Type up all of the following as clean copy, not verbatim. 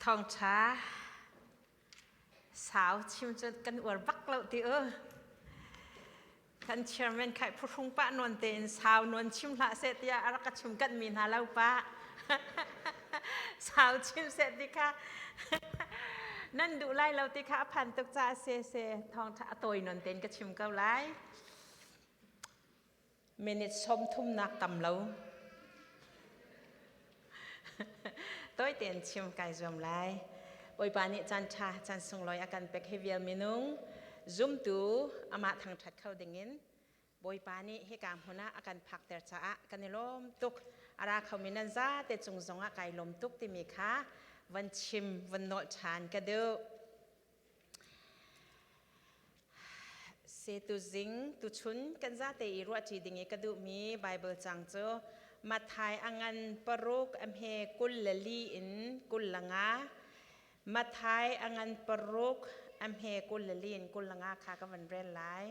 Thawngṭha sau chim cu kan uar bak lo ti u. Kan chairman khai phuhrung pah nawn tein sau nawn chim hlah seh tiah a rak ka chim kanh mi hna lo pa. Sau chim seh ti kha nan duh lai lo ti kha a phan tuk caah se se thawngṭha a tawi nawn tein ka chim ko lai. Minute 30 nak tam lo. Tawi tein chim kai zuam lai. Bawipa nih caan ṭha, caan sunglawi a kan pek hi vial minung zumtu amah thangṭhat kho dingin Bawipa nih hika hmun ah a kan phakter caah kan i lawm tuk. A ra khomi nan zate cung zongah kai lawm tuk timi kha van chim, van nolh ṭhan ka duh. Setuzing tuchun kan zate i ruahṭi ding i ka duhmi Baibal cang cu Matthai a ngan paruk a hme 24 in 25. Matthai a ngan paruk a hme 24 in 25 kha ka van rel lai.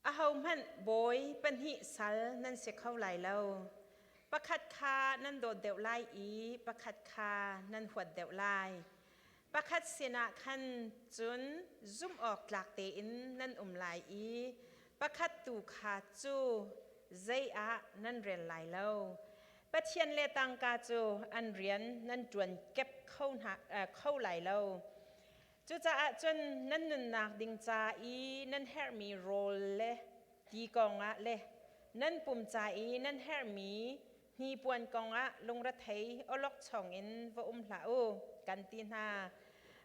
Ahohmanh bawi pahnih sal nan si kho lai lo. Pakhat kha nan dawt deuh lai i pakhat kha nan huat deuh lai. Pakhat sinah khan cun zumh awk tlak tein nan um lai i pakhat tu kha cu zei ah nan rel lai lo. Pathian le tangka cu an rian nan ṭuan kep kho, hna, kho lai lo. Cucaah cun nan nunnak ding ca i nan herhmi rawl le ti kongah le nan pum ca i nan herhmi hnipuan kongah lungrethei awlokchong in va um hlah u, kan ti hna.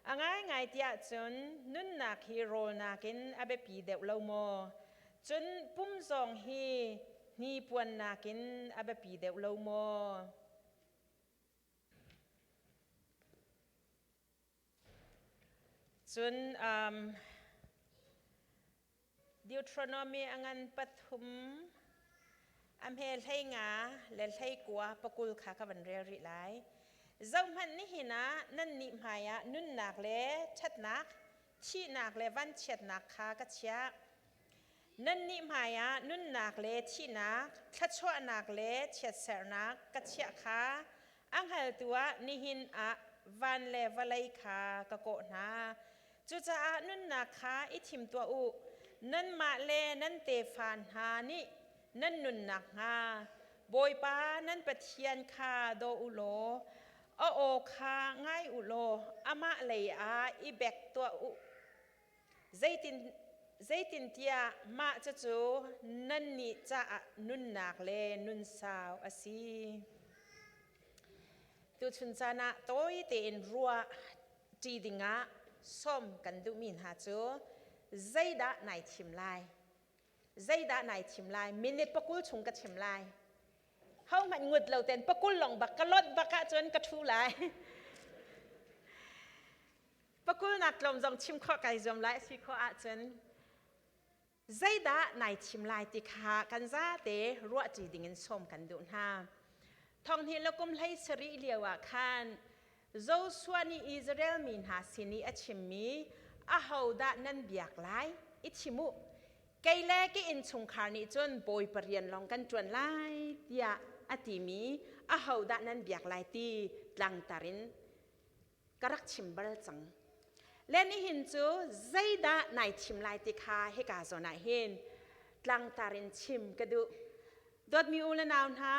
A ngaingai tiah cun nunnak hi rawl nakin a biapi deuh lo maw? Cun pum zong hi hnipuan nakin a biapi deuh lo maw? Cun Deuteronomy a ngan pathum a hme 15 le 19 pakul kha ka van rel rih lai. Zohhmanh nihin ah nannih hmaiah nunnak le ṭhatnak, thihnak le vanchiatnak kha ka chiah. Nannih hmaiah nunnak le thihnak, thluachuahnak le chiatserhnak ka chiah kha a hngaltu ah nihin ah van le vawlei kha ka kawh hna. Cucaah nunnak kha i thim tuah u. Nanmah le nan tefa hna nih nan nun nakhnga Bawipa nan Pathian kha daw u law a aw kha ngai u law amah lei ah i bek tuah u. Zeitintiah mah cucu nannih caah nunnak le nunsau a si. Tuchun caan ah tawi tein ruah ṭi dingah sawm kan duhmi hna cu zeidah nai thim lai? Zeidah nai thim lai? Minute pakul chung ka chim lai. Hohmanh ngut lo ten pakul lawng bak ka lonh bak ahcun ka ṭhu lai. Pakulnak tlawm zong chim khawh kai zuam lai a si khawh ahcun zeidah nai chim lai ti kha kan zate ruahṭi dingin sawm kan duh hna. Thonghnih le kum 17 lio ah khan Joshua nih Israel mi hna sin i a chimmi ahodah nan biak lai i chim u kei le ka innchungkhar nih cun Bawipa rian lawng kan ṭuan lai tiah a timi ahodah nan biak lai ti tlangtar in ka rak chim bal cang. Le nihin cu zeidah nai chim lai ti kha hika zawn ah hin tlangtar in chim ka duh. Dawtmi u le nau hna,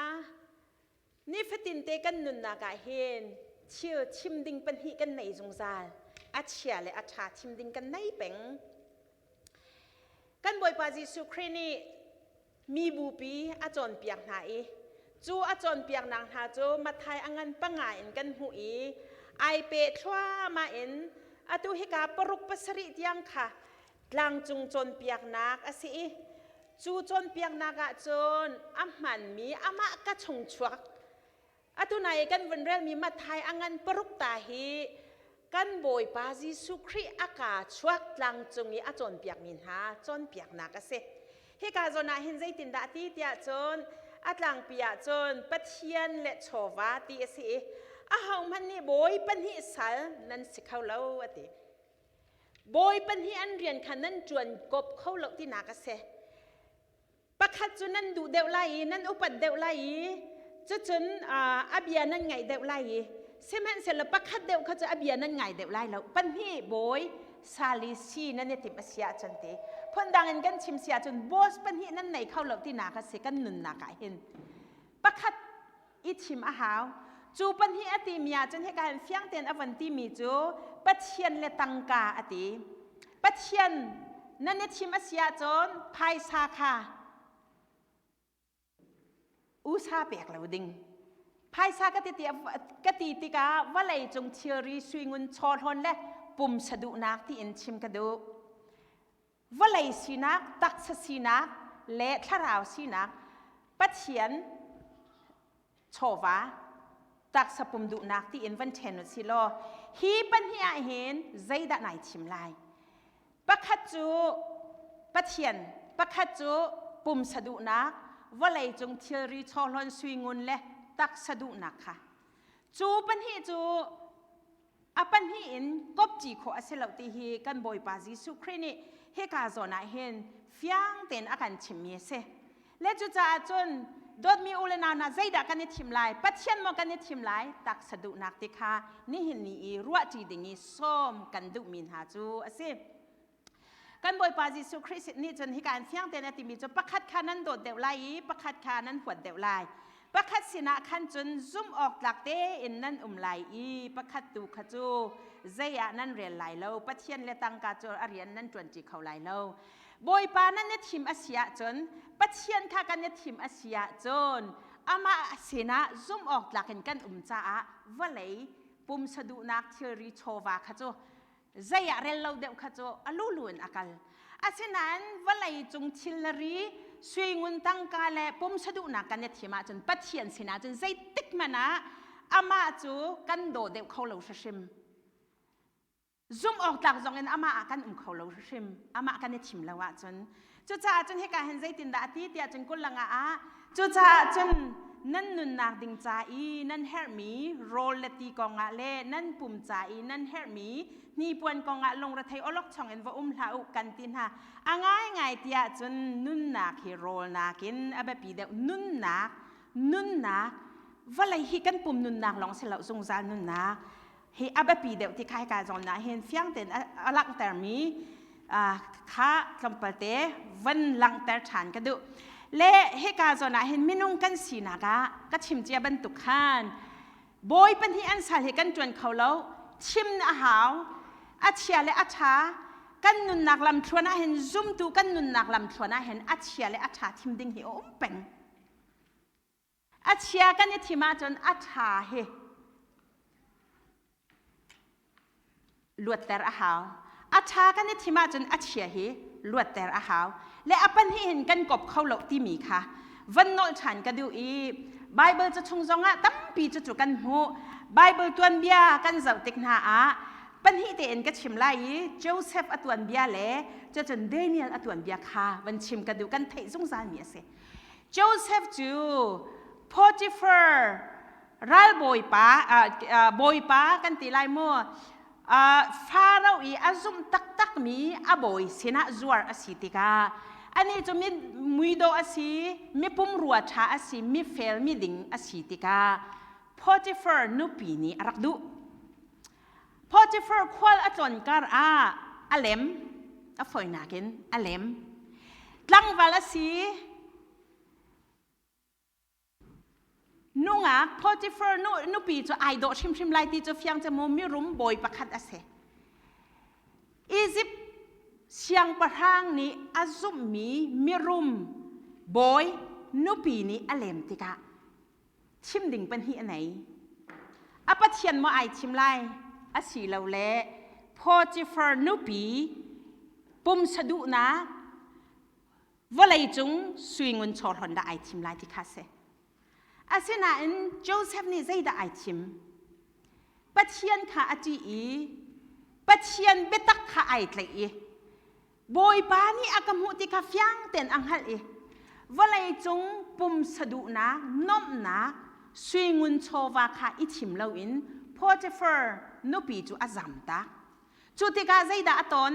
nifatin te kan nunnak ah hin thil chim ding pahnih kan nei zungzal. A chia le a ṭha chim ding kan nei peng. Kan Bawipa Jesuh Khrih nih mi bupi a cawnpiak hna i cu a cawnpiaknak hna cu Matthai a ngan panga in kan hmuh i ai pe thluahmah in atu hika paruk pasarih tiang kha tlangcung cawnpiaknak a si i cu cawnpiaknak ah cun a hmanmi amah ka chung chuak atu nai kan vun relmi Matthai a ngan paruk ta hi kan Bawipa Jesuh Khrih a kaa chuak tlangcung i a cawnpiakmi hna cawnpiaknak a si. Hika zawn ah hin zeitindah ti tiah cun a tlangpi ah cun Pathian le chawva ti a si i ahohmanh nih bawi pahnih sal nan si kho lo a ti. Bawi pahnih an rian kha nan ṭuan kop kho lo tinak a si. Pakhat cu nan duh deuh lai i nan upat deuh lai i Cucun a bia nan ngaih deuh lai i sihmanhsehlaw pakhat deuh kha cu a bia nan ngai deuh lai lo. Pahnih bawi sali si nan i timh a si ahcun ti. Phundang in kan chim si ahcun boss pahnih nan nei kho lo tinak a si kan nunnak ah hin. Pakhat i thim a hau. Cu pahnih a timi ahcun hika hin fiang tein a von timi cu Pathian le tangka a ti. Pathian nan i thim a si ahcun phaisa kha usa pek lo ding. Phaisa ka ti ka ti tikah vawlei cung thilri suingun chawhlawn le pumsa duhnak tiin chim ka duh. Vawlei sinak, taksa sinak le thlarau sinak Pathian chawva taksa pum duhnak tiin van ṭhen u si law hi pahnih ah hin zeidah nai thim lai? Pakhat cu Pathian, pakhat cu pumsa duhnak, vawlei cung thilri chawhlawn suingun le taksa duhnak kha. Cu pahnih cu a pahnih in kopṭi khawh a si lo ti hi kan Bawipa Jesuh Khrih nih hika zawn ah hin fiang tein a kan chimmi a si. Le cucaah cun dawtmi u le nau hna zeidah kan i thim lai? Pathian maw kan i thim lai? Taksa duhnak ti kha nihin ni i ruahṭi ding i sawm kan duhmi hna cu a si. Kan Bawipa Jesuh Khrih nih cun hika in fiang tein a timi cu pakhat kha nan dawt deuh lai i pakhat kha nan huat deuh lai. Pakhat sinah khan cun zumh awk tlak tein nan um lai i pakhat tu kha cu zei ah nan rel lai lo. Pathian le tangka cu a rian nan ṭuanṭi kho lai lo. Bawipa nan i thim a si ahcun Pathian kha kan i thim a si ahcun amah sinah zumh awk tlak in kan um caah vawlei pumsa duhnak thilri chawva kha cu zei ah rel lo deuh kha cu a lulu in a kal. Asinain vawlei cung thil le ri suingun tangka le pumsa duhnak kan i thim ahcun Pathian sinah cun zeitik hmanh ah amah cu kan daw deuh kho lo hrimhrim. Zumh awk tlak zong in amah ah kan um kho lo hrimhrim. Amah kan i thim lo ahcun. Cucaah cun hika hin zeitindah a ti tiah cun kulanga ah cucaah cun nan nunnak ding ca i nan herhmi rawl le ti kongah le nan pum ca i nan herhmi hnipuan kongah lungrethei awlokchong in va um hlah u kan ti hna. A ngaingai tiah cun nunnak hi rawl nakin a biapi deuh. Nunnak, nunnak, vawlei hi kan pum nunnak lawng si lo zungzal nunnak hi a biapi deuh ti kha hika zawn ah hin fiang tein a langhtermi kha tlawmpal te van langhter ṭhan ka duh. Le hika zawn ah hin minung kan sinak ah ka chim cia bantuk khan bawi pahnih an sal hi kan ṭuan kho lo chim a hau a chia le a ṭha kan nunnak lamthluan ah hin zumtu kan nunnak lamthluan ah hin a chia le a ṭha thim ding hi a um peng. A chia kan i thim ahcun a ṭha hi luatter a hau. A ṭha kan i thim ahcun a chia hi luatter a hau. Le a pahnih hin kan kop kho lo timi kha van nolh ṭhan ka duh i Bible ca chung zongah tampi cucu kan hmuh. Bible tuanbia kan zoh tik hna ah pahnih tein ka chim lai i Joseph a tuanbia le cucun Daniel a tuanbia kha van chim ka duh kan theih zungzalmi a si. Joseph cu Potiphar ralbawipa bawipa kan ti lai mu Pharaoh i a zumh taktakmi a bawi sinah zuar a si tikah anih cu mi muidawh a si mi pumrua ṭha a si mi fel mi ding a si tikah Potiphar nupi nih a rak duh Potiphar khual a tlawn kar ah a lem, a fawinak in a lem. Tlangval a si. Nungak Potiphar nu, nupi cu ai dawh hrimhrim lai ti cu fiang cu mu mirum bawi pakhat a si. Egypt siangpahrang nih a zumhmi mirum bawi nupi nih a lem tikah Thim ding pahnih a nei. A Pathian maw ai thim lai? Asilole Potiphar nupi pumsa duhnak vawleicung suingun chawhlawn dah ai thim lai ti kha si. Asinain Joseph nih zeidah ai thim? Pathian kha a ṭih i Pathian biatak kha ai tlaih i Bawipa nih a ka hmuh ti kha fiang tein a hngalh i vawleicung pumsa duhnak, nuamhnak, suingun chawva kha i thim loin Potiphar nupi cu a zamtak. Cu tikah zeidah a ton?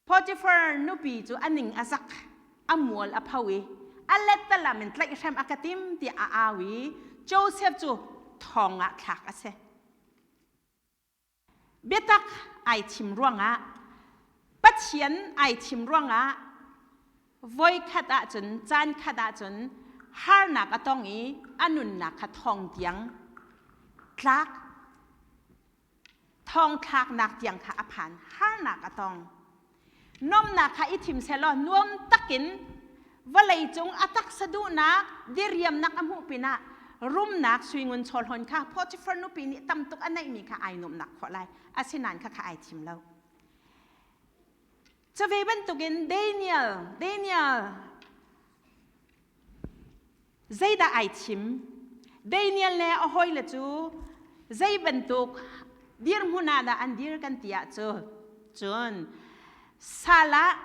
Potiphar nupi cu a ning a zak, a mual a pho i A lettalam in tlaihhrem a ka tim tiah a au i Josef cu thong ah thlak a si. Biatak ai thim ruangah, Pathian ai thim ruangah voikhat ahcun, caan khat ahcun harnak a tong i a nunnak kha thong tiang tlak, thong thlaknak tiang kha a phan, harnak a tong. Nuamnak kha i thim sehlaw nuam takin vawlei cung a taksa duhnak diriamnak a hmuh pinah rumnak suingun chawlhawn kha Potiphar nupi nih tam tuk a neihmi kha ai nuamhnak khawh lai. Asinain kha kha ai thim lo. Cu ve bantukin Daniel, Daniel zeidah ai thim? Daniel le a hawile cu zei bantuk dirhmun ah dah an dir kan ti ah cu cun sal ah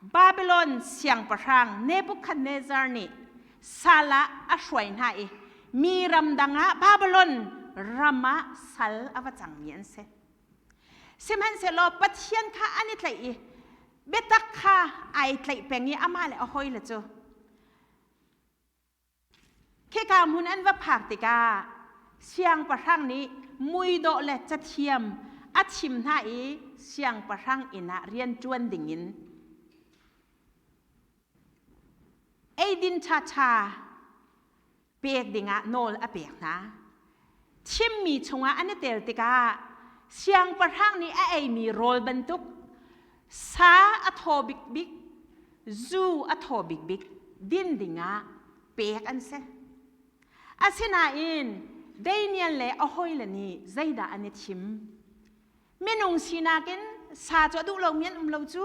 Babylon siangpahrang Nebuchadnezzar nih sal ah a hruai hna i mi ramdang ah Babylon ram ah sal a va cangmi an si. Sihmanhsehlaw Pathian kha an i tlaih i biatak kha ai tlaih peng i amah le a hawile cu Khika hmun an va phak tikah siangpahrang nih muidawh le cathiam a thim hna i siangpahrang inn ah rian ṭuan dingin eidin ṭhaṭha pek dingah nawl a pek hna. Thimmi chungah an i tel tikah siangpahrang nih a eimi rawl bantuk sa a thaw bikbik, zu a thaw bikbik din dingah pek an si. Asinain Daniel le a hawile nih zeidah an i thim? Minung sinak in sa cu a duh lomi an um lo cu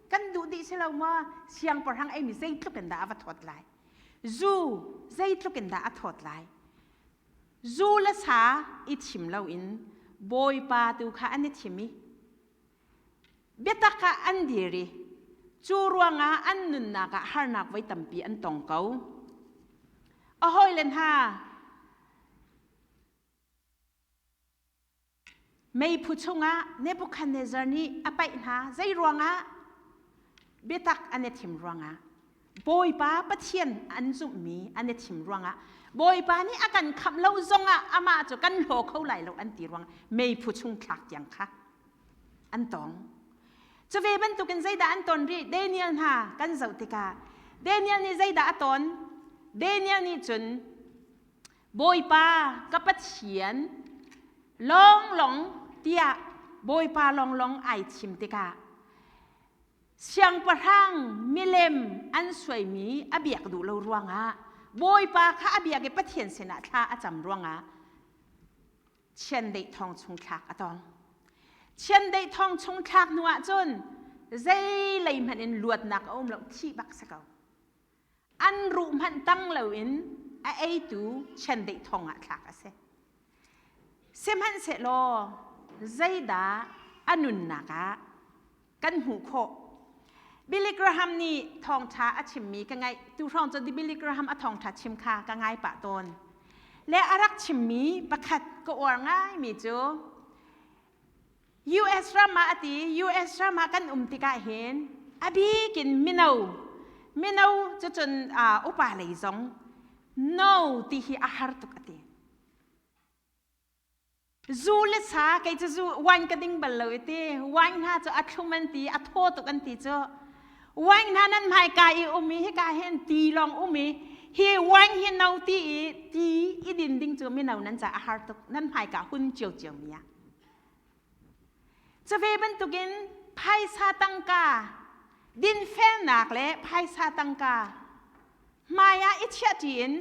kan duh dih si lo maw? Siangpahrang eimi zeitluk in dah a va thawt lai? Zu zeitluk in dah a thawt lai? Zu le sa i thim loin Bawipa tu kha an i thim i Biatak ah an dir i cu ruangah an nunnak ah harnak voi tampi an tong ko. A hawile hna, meiphu chungah Nebuchadnezzar nih a paih hna. Zei ruangah? Biatak an i thim ruangah. Bawipa Pathian an zumhmi an i thim ruangah Bawipa nih a kan khamh lo zongah amah cu kan hlaw kho lai lo an ti ruang meiphu chung thlak tiang kha an tong. Cu ve bantukin zeidah an ton rih? Daniel hna kan zoh tikah Daniel nih zeidah a ton? Daniel nih cun Bawipa ka Pathian lawnglawng tiah Bawipa lawnglawng ai thim tikah Siangpahrang milem an suaimi a biak duh lo ruangah Bawipa kha a biak i Pathian sinah thla a cam ruangah chiandeih thong chung thlak a tong. Chiandeih thong chung thlak hnu ah cun zei lei hmanh in luatnak a um lo, thih bak si ko. An ruh hmanh tang loin a eitu chiandeih thong ah thlak a si. Sihmanhsehlaw zeidah a nunnak ah kan hmuh khawh? Billy Graham nih thawngṭha a chimmi ka ngaih. Tu hrawng cu Billy Graham a thawngṭha chim kha ka ngai pah tawn. Le a rak chimmi pakhat ka uar ngaimi cu US ram ah a ti, US ram ah kan um tikah hin a bikin mino, mino cucun upa lei zong no ti hi a har tuk a ti. Zu le sa kei cu zu wine ka ding bal lo i ti wine hna cu a thlum an ti a thaw tuk an ti cu wine hna nan hmaika i um i hika hin ti lawng um i hi wine hi no ti i ti i din ding cu mino nan ca a har tuk nan hmaika hun cio cio mi ah cu ve bantukin phaisa tangka dinfelnak le phaisa tangka hmai ah i chiah ṭi in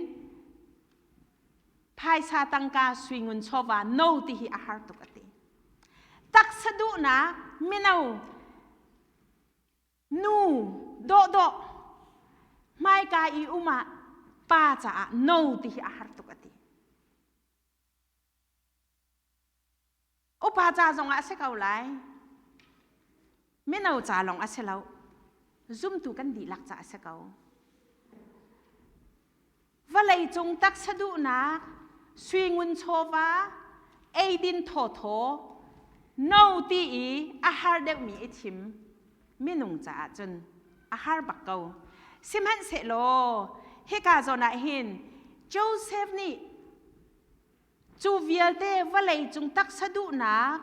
phaisa tangka suingun chawva no ti hi a har tuk a ti. Taksa duhnak mino nu dawhdawh hmaika i um ah pa caah no ti hi a har tuk a ti. Upa ca zongah a si ko lai. Mino ca lawng a si lo. Zumtu kan dihlak ca a si ko. Vawlei cung taksa duhnak, suingun chawva, eidin thawthaw, no ti i a har deuhmi i thim minung caah cun a har bak ko. Sihmanhsehlaw hika zawn ah hin Joseph nih cu vialte vawlei cung taksa duhnak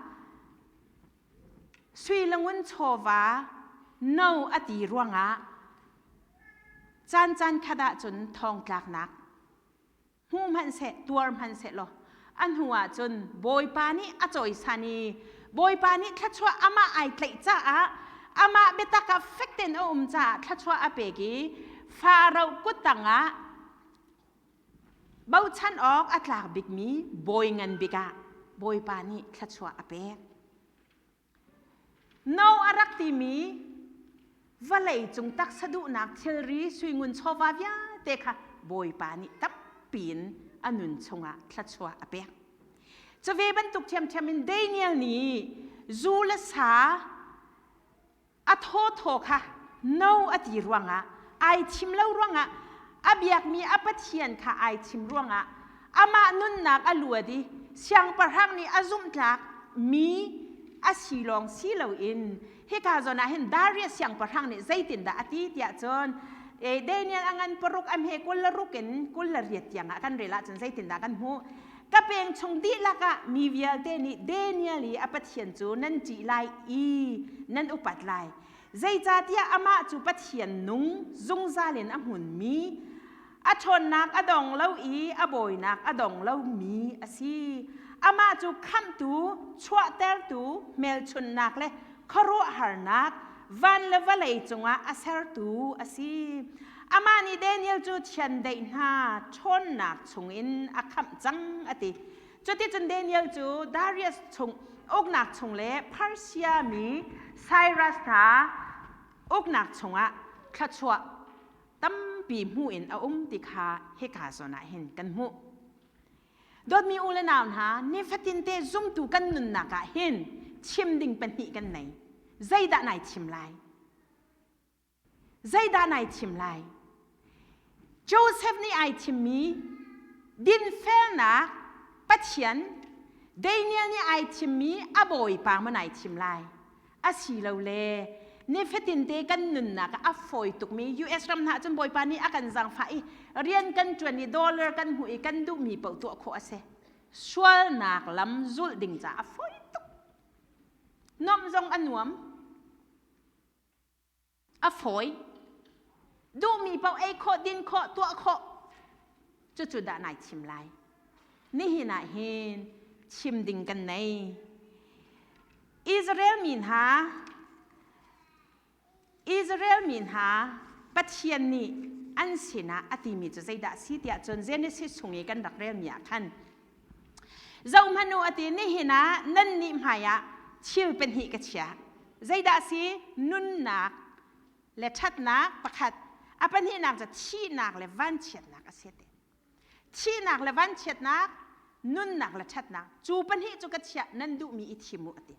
sui le ngun chawva no a ti ruangah caan khat ahcun thongtlaknak hmu hmanhseh tuar hmanhseh law a hnu ah cun Bawipa nih a cawisan i Bawipa nih thluachuah amah ai tlaih caah amah biatak ah fek tein a um caah thluachuah a pek i Faro kut tangah bochan awk a tlak bikmi bawi ngan bik ah Bawipa nih thluachuah a pek. No a rak timi vawlei cung taksa duhnak thilri suingun chawva vialte kha Bawipa nih tampi in a nun chungah thluachuah a pek. Cuve bantuk ṭhiamṭhiam in Daniel nih zu le sa a thawthaw kha no a ti ruangah ai thim lo ruangah a biakmi a Pathian kha ai thim ruangah amah nunnak a luat i siangpahrang nih a zumhtlak mi a si lawng si loin hika zawn ah hin Darius siangpahrang nih zeitindah a ti tiah cun Daniel a ngan paruk a hme 26 in 28 tiang ah kan rel ahcun zeitindah kan hmuh? Ka peng chung dihlak ah mi vialte nih Daniel i a Pathian cu nan ṭih lai i nan upat lai. Zeicahtiah amah cu Pathian nung zungzal in a hmunmi, a ṭhawnnak a dong lo i a bawinak a dong lomi a si. Amah cu khamhtu, chuahtertu, hmelchunhnak le khuaruahharnak van le vawlei cungah a sertu a si. Amah nih Daniel cu chiandeih hna ṭhawnnak chungin a khamh cang a ti. Cuticun Daniel cu Darius chung uknak chung le Persia mi Cyrus hna uknak chungah thluachuah tampi hmu in a um ti kha hika zawn ah hin kan hmuh. Dawtmi u le nau hna, nifatin te zumtu kan nunnak ah hin chim ding pahnih kan nei. Zeidah nai chim lai? Zeidah nai chim lai? Joseph nih ai thimmi dinfelnak Pathian, Daniel nih ai thimmi a bawipa maw nai thim lai? Asilole nifatin te kan nunnak ah a fawi tukmi US ram hna cun Bawipa nih a kan zaangfah i rian kan ṭuan i dollar kan hmuh i kan duhmi paoh tuah khawh a si. Sualnak lam zulh ding caah a fawi tuk. Nuamh zong a nuam. A fawi. Duhmi paoh ei khawh, din khawh, tuah khawh. Cucu dah nai chim lai. Nihin ah hin chim ding kan nei. Israel mi hna Israel mi hna Pathian nih an sinah a timi cu zeidah a si tiah cun Genesis chung i kan rak relmi ah khan zohhmanh u a ti nihin ah nannih hmaiah thil pahnih ka chia zeidah a si nunnak le ṭhatnak pakhat a pahnihnak cu thihnak le vanchiatnak a si ti Thihnak le vanchiatnak, nunnak le ṭhatnak, cu pahnih cu ka chiah nan duhmi i thim u a ti.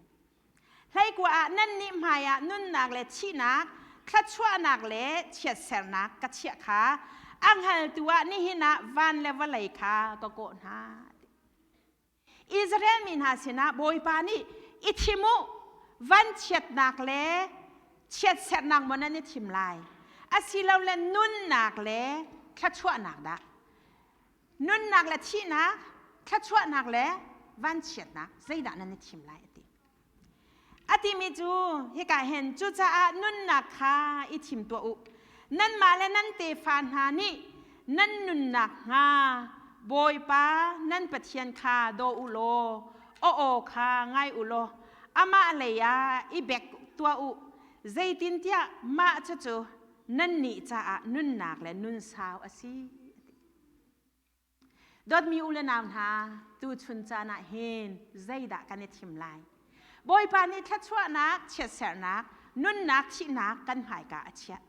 Hleikua ah nannih hmaiah nunnak le thihnak, thluachuahnak le chiatsernak ka chiah kha a hngaltu ah nihin ah van le vawlei kha ka kawh hna. Israel mi hna sinah Bawipa nih i thim u, vanchiatnak le chiatserhnak maw nan i thim lai, asilole nunnak le thluachuahnak dah? Nunnak le thihnak, thluachuahnak le vanchiatnak zeidah nan i thim lai a ti. A timi cu hika hin cucaah nunnak kha i thim tuah u. Nanmah le nan tefa hna nih nan nunnak hnga Bawipa nan Pathian kha daw u law a aw kha ngai u law amah lei ah i bek tuah u. Zeitintiah mah cucu nannih caah nunnak le nunsau a si. Dawtmi u le nau hna, tuchun caan ah hin zeidah kan i thim lai? Bawipa nih thluachuahnak, chiatserhnak, nunnak, thihnak kan hmaika a chiah.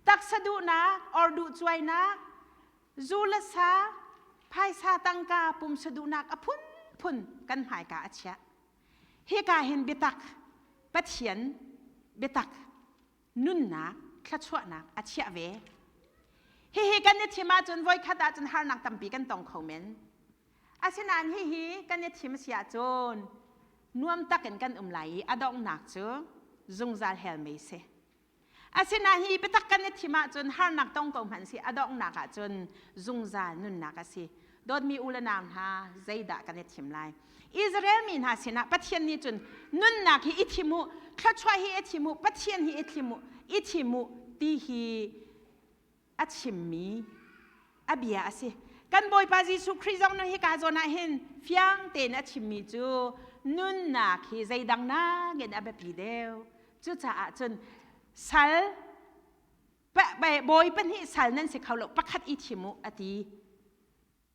Taksa duhnak, or duh cuainak, zu le sa, phaisa tangka, pumsa duhnak a phunphun kan hmaika a chiah. Hika hin biatak, Pathian biatak nunnak thluachuahnak a chiah ve. Hihi kan i thim ahcun voikhat ahcun harnak tampi kan tong kho men. Asinain hihi kan i thim si ahcun nuam takin kan um lai i a donghnak cu zungzal hell mei si. Asinain hi biatak kan i thim ahcun harnak tong ko hmanh si a donghnak ahcun zungzal nunnak a si. Dawtmi u le nau hna, zeidah kan i thim lai? Israel mi hna sinah Pathian nih cun nunnak hi i thim u, thluachuah hi i thim u, Pathian hi i thim u, i thim u ti hi a chimmi a bia a si. Kan Bawipa Jesuh Khrih zong nih hika zawn ah hin fiang tein a chimmi cu nunnak hi zeidang nakin a biapi deuh. Cucaah cun sal bawi pahnih sal nan si kho lo pakhat i thim u a ti.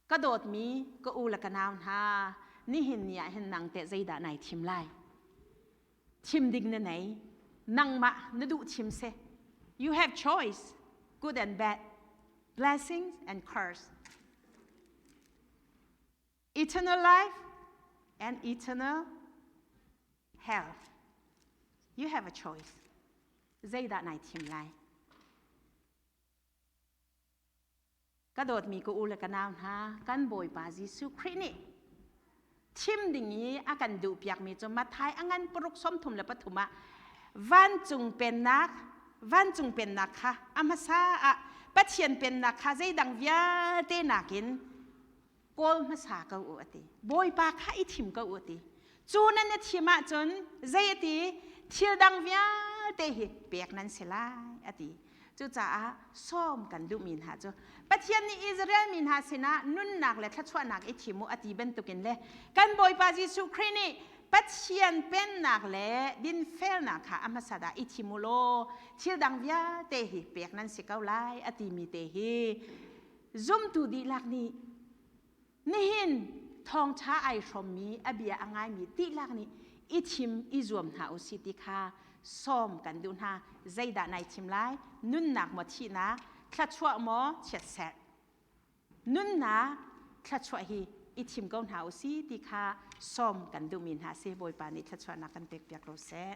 Ka dawtmi ka u le ka nau hna nihin ni ah hin nang teh zeidah nai thim lai? Thim ding na nei. Nangmah na duh thim si. You have choice, good and bad, blessings and curse. Eternal life and eternal hell. You have a choice. Zeidah nai thim lai? Ka dawtmi ka u le ka nau hna, kan Bawipa Jesuh Khrih nih thim ding i a kan duhpiakmi cu Matthai a ngan paruk 33 ah vancung pennak vancung pennak kha a hmasa ah Pathian pennak kha zeidang vialte nakin kawl hmasa ko u a ti. Bawipa kha i thim ko u a ti. Cu nan i thim ahcun zei a ti thil dang vialte hi pek nan si lai a ti. Cucaah sawm kan duhmi hna cu Pathian nih Israel mi hna sinah nunnak le thluachuahnak i thim u a ti bantukin le kan Bawipa Jesuh Khrih nih Pathian pennak le dinfelnak kha a hmasa dah i thim u law thil dang vialte hi pek nan si ko lai a timi te hi zumtu dihlak nih nihin thawngṭha ai hrawmmi a bia a ngaimi dihlak nih i thim i zuam hna u si ti kha sawm kan duh hna. Zeidah nai thim lai? Nunnak maw thihnak, thluachuah maw chiatserh? Nunnak thluachuah hi i thim ko hna u si ti kha sawm kan duhmi hna si. Bawipa nih thluachuahnak kan pekpiak ko seh.